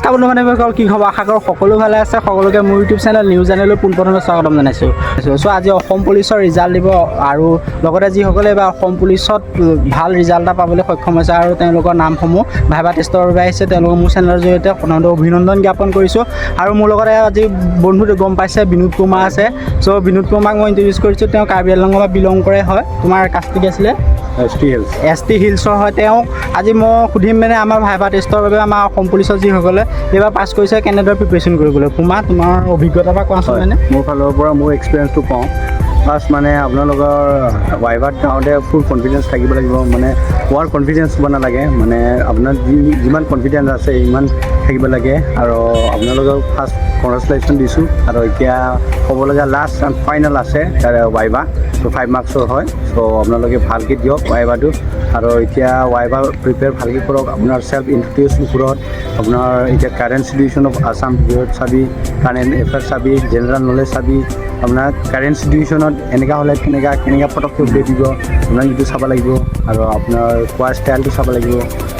নমস্কাৰ বন্ধু বান্ধৱীসকল, কি খবৰ? আশা কৰোঁ সকলো ভালে আছে। সকলোকে মোৰ ইউটিউব চেনেল নিউজ চেনেললৈ পোনপ্ৰথমে স্বাগতম জনাইছোঁ। চ' আজি অসম পুলিচৰ ৰিজাল্ট দিব আৰু লগতে যিসকলে এইবাৰ অসম পুলিচত ভাল ৰিজাল্ট এটা পাবলৈ সক্ষম হৈছে আৰু তেওঁলোকৰ নামসমূহ ভাইভা টেষ্টৰ বাবে আহিছে, তেওঁলোকক মোৰ চেনেলৰ জৰিয়তে প্ৰথমতে অভিনন্দন জ্ঞাপন কৰিছোঁ। আৰু মোৰ লগতে আজি বন্ধুটো গম পাইছে, বিনোদ কুমাৰ আছে। চ' বিনোদ কুমাৰক মই ইণ্ট্ৰডিউচ কৰিছোঁ। তেওঁ কাৰ্বি আংলঙৰ পৰা বিলং কৰে হয়। তোমাৰ কাষ্টটো কি আছিলে? S T hills. S T হিলছৰ হয়। তেওঁক আজি মই সুধিম, মানে আমাৰ ভাইভা টেষ্টৰ বাবে আমাৰ অসম পুলিচৰ যিসকলে এইবাৰ পাছ কৰিছে, কেনেদৰে প্ৰিপেৰেশ্যন কৰিবলৈ। পুমা, তোমাৰ অভিজ্ঞতাৰ পৰা কোৱাচোন। মানে মোৰ ফালৰ পৰা মোৰ এক্সপিৰিয়েঞ্চটো কওঁ। ফাৰ্ষ্ট মানে আপোনালোকৰ ভাইভাত যাওঁতে ফুল কনফিডেঞ্চ থাকিব লাগিব। মানে অভাৰ কনফিডেঞ্চ হ'ব নালাগে। মানে আপোনাৰ যিমান কনফিডেঞ্চ আছে, ইমান থাকিব লাগে। আৰু আপোনালোকক ফাৰ্ষ্ট কংগ্ৰেচুলেশ্যন দিছোঁ। আৰু এতিয়া ক'ব লগা লাষ্ট এণ্ড ফাইনেল আছে তাৰে ভাইভা। চ' 5 মাৰ্কছৰ হয়। চ' আপোনালোকে ভালকৈ দিয়ক ভাইভাটো। আৰু এতিয়া ভাইভা প্ৰিপেয়াৰ ভালকৈ কৰক। আপোনাৰ চেল্ফ ইণ্ট্ৰডিউচ ওপৰত, আপোনাৰ এতিয়া কাৰেণ্ট চিটুৱেশ্যন অফ আছাম ভিতৰত চাবি, কাৰেণ্ট এফেয়াৰ্ছ চাবি, জেনেৰেল নলেজ চাবি। আপোনাৰ কাৰেণ্ট চিটুৱেশ্যনত এনেকুৱা হ'লে কেনেকুৱা কেনেকুৱা পটককৈ উলিয়াই দিব আপোনাক, এইটো চাব লাগিব। আৰু আপোনাৰ কোৱা ষ্টাইলটো চাব লাগিব।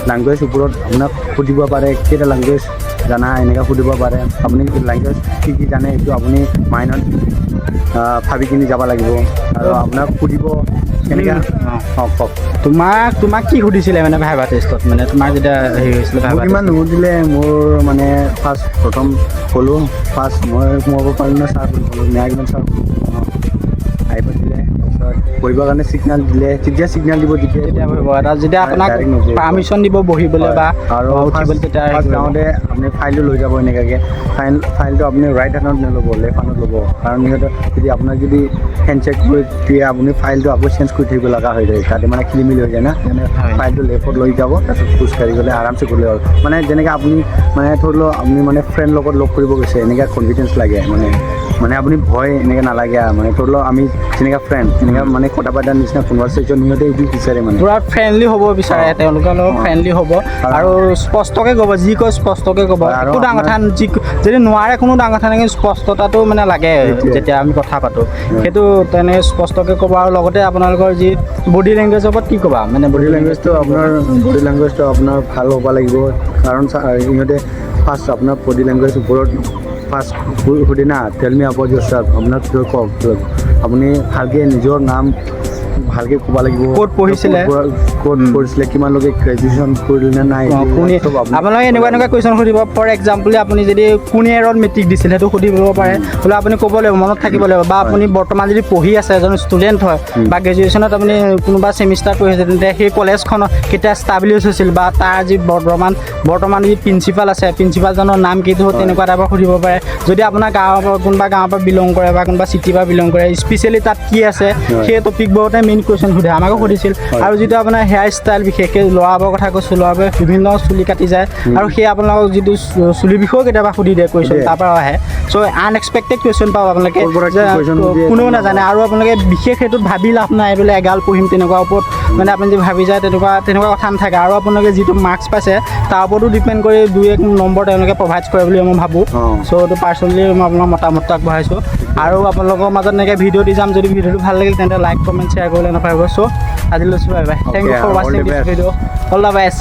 লেংগুৱেজ ওপৰত আপোনাক সুধিব পাৰে, কেইটা লেংগুৱেজ জানা এনেকুৱা সুধিব পাৰে। আপুনি লেংগুৱেজ কি কি জানে, এইটো আপুনি মাইণ্ডত ভাবি কিনি যাব লাগিব। আৰু আপোনাক সুধিব কেনেকুৱা। অঁ, কওক। তোমাক কি সুধিছিলে মানে ভাইভা টেষ্টত, মানে তোমাৰ যেতিয়া হেৰি হৈছিলে মোক ভাইভা? ইমান নুসুধিলে। মোৰ মানে ফাৰ্ষ্ট প্ৰথম ক'লোঁ, ফাৰ্ষ্ট মই সোমাব পাৰিম নে ছাৰ বুলি ক'লোঁ। ন্যায়িকমান ছাৰ আহিব দিলে। তাৰপিছত বহিবৰ কাৰণে ছিগনেল দিলে। যেতিয়া ছিগনেল দিব তেতিয়া তেতিয়া বহিব এটা যেতিয়া আপোনাক Direct নবহিব। পাৰ্মিশ্যন দিব বহিবলৈ বা আৰু উঠিবলৈ, তেতিয়া হেৰি ফাৰ্ষ্ট কৰিব। যাওঁতে আপুনি ফাইলটো লৈ যাব এনেকুৱাকৈ। ফাইলটো আপুনি ৰাইট হেণ্ডত নল'ব, লেফ্ট হেণ্ডত ল'ব। কাৰণ সিহঁতে যদি আপোনাক যদি হেণ্ডশ্বেক কৰি দিয়ে, আপুনি ফাইলটো আকৌ চেঞ্জ কৰি থাকিব লগা হৈ যায়। তাতে মানে খেলি মেলি হৈ যায় না। সেইকাৰণে ফাইলটো লেফ্টত লৈ যাব। তাৰপিছত খোজকাঢ়ি গ'লে আৰামছে গ'লে হ'ল। মানে যেনেকৈ আপুনি মানে ধৰি লওক আপুনি মানে ফ্ৰেণ্ড লগত লগ কৰিব গৈছে, এনেকুৱা কনফিডেঞ্চ লাগে। মানে আপুনি ভয় এনেকৈ নালাগে আৰু। মানে ধৰি লওক আমি যেনেকুৱা ফ্ৰেণ্ড, তেনেকুৱা মানে কথা পতাৰ নিচিনা কনভাৰ্চেশ্যন, সিহঁতে এইটো বিচাৰে মানে। পূৰা ফ্ৰেণ্ডলি হ'ব বিচাৰে। তেওঁলোকৰ লগত ফ্ৰেণ্ডলি হ'ব আৰু স্পষ্টকৈ ক'ব, যি কয় স্পষ্টকৈ ক'ব। আৰু একো ডাঙৰ কথা যি যদি নোৱাৰে, কোনো ডাঙৰ কথা নাই, কিন্তু স্পষ্টতাটো মানে লাগে। যেতিয়া আমি কথা পাতোঁ, সেইটো তেনেকৈ স্পষ্টকৈ ক'ব। আৰু লগতে আপোনালোকৰ যি বডি লেংগুৱেজৰ ওপৰত কি ক'বা মানে? বডি লেংগুৱেজটো আপোনাৰ ভাল হ'ব লাগিব। কাৰণ সিহঁতে ফাৰ্ষ্ট আপোনাৰ বডি লেংগুৱেজ ওপৰত ফাৰ্ষ্ট সুধি না, "Tell me about yourself." আপোনাৰ কওক, আপুনি ভালকৈ নিজৰ নাম ভালকৈ ক'ব লাগিব। ক'ত পঢ়িছিলে? ক'ত পঢ়িছিলে, কিমানলৈকে গ্ৰেজুৱেশ্যন কৰিলে নে নাই, কোনে চব আপুনি আপোনালোকে এনেকুৱা এনেকুৱা কুৱেশ্যন সুধিব। ফৰ এক্সাম্পল, আপুনি যদি কোন ইয়েৰত মেট্ৰিক দিছিল, সেইটো সুধিব পাৰে। বোলে আপুনি ক'ব লাগিব, মনত থাকিব লাগিব। বা আপুনি বৰ্তমান যদি পঢ়ি আছে, এজন ষ্টুডেণ্ট হয় বা গ্ৰেজুৱেশ্যনত আপুনি কোনোবা ছেমিষ্টাৰ পঢ়ি আছে, তেন্তে সেই কলেজখনত কেতিয়া ষ্টাব্লিছ হৈছিল বা তাৰ যি বৰ্তমান যি প্ৰিন্সিপাল আছে, প্ৰিন্সিপালজনৰ নাম কিটো, তেনেকুৱা টাইপৰ সুধিব পাৰে। যদি আপোনাৰ গাঁৱৰ পৰা, কোনোবা গাঁৱৰ পৰা বিলং কৰে বা কোনোবা চিটিৰ পৰা বিলং কৰে, স্পেচিয়েলি তাত কি আছে, সেই টপিকবোৰতে মেইন কুৱেশ্যন সোধে। আমাকো সুধিছিল। আৰু যিটো আপোনাৰ হেয়াৰ ষ্টাইল, বিশেষকৈ ল'ৰাবোৰৰ কথা কৈছোঁ, ল'ৰাবোৰে বিভিন্ন চুলি কাটি যায় আৰু সেই আপোনালোকক যিটো চুলিৰ বিষয়েও কেতিয়াবা সুধি দিয়ে কুৱেশ্যন, সুধে। তাৰ পৰাও আহে। চ' আনএক্সপেক্টেড কুৱেশ্যন পাব আপোনালোকে ক'ৰ পৰা কি যে question সুধে, কোনেও নাজানে। আৰু আপোনালোকে বিশেষ সেইটোত ভাবি লাভ নাই, বোলে এগাল পঢ়িম তেনেকুৱা ওপৰত। মানে আপুনি যদি ভাবি যায়, তেনেকুৱা কথা নাথাকে। আৰু আপোনালোকে যিটো মাৰ্কছ পাইছে, তাৰ ওপৰতো ডিপেণ্ড কৰি দুই এক নম্বৰ তেওঁলোকে প্ৰভাইড কৰে বুলি মই ভাবোঁ। চ' এইটো পাৰ্চনেলি মই আপোনাৰ মতামতটো আগবঢ়াইছোঁ। আৰু আপোনালোকৰ মাজত এনেকৈ ভিডিঅ' দি যাম। যদি ভিডিঅ'টো ভাল লাগিল, তেন্তে লাইক, কমেণ্ট, শ্বেয়াৰ কৰিবলৈ নাপাহৰিব। চ' আজি লৈছোঁ, bye bye, thank you Okay, for all watching the this best. video. All the best.